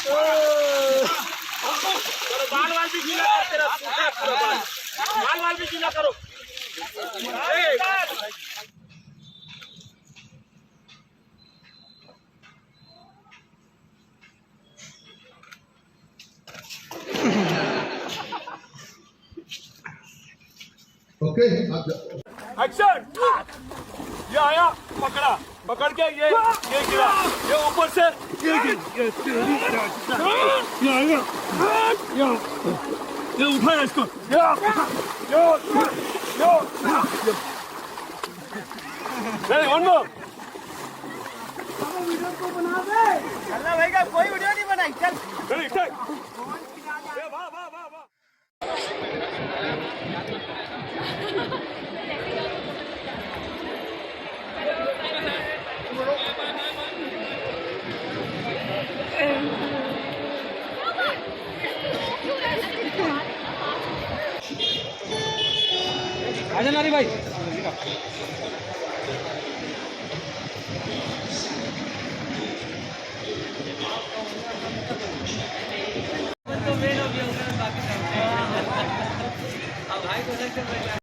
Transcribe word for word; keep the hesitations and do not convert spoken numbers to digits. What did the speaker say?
चलो, बाल वाल भी गीला करते रहो, पूरा, पूरा बाल, बाल वाल भी गीला करो। ओके, आप जाओ। एक्शन। ये आया, पकड़ा, पकड़ के ये, ये गिरा, ये ऊपर से, ये गिर, ये, ये आया, ये, ये उठाया इसको, ये, ये, ये, ये। Ready, one more। अल्लाह भाई का कोई वीडियो नहीं बनाई, चल। Ready, take। ये वाह, वाह, वाह, वाह। आजा नारी भाई।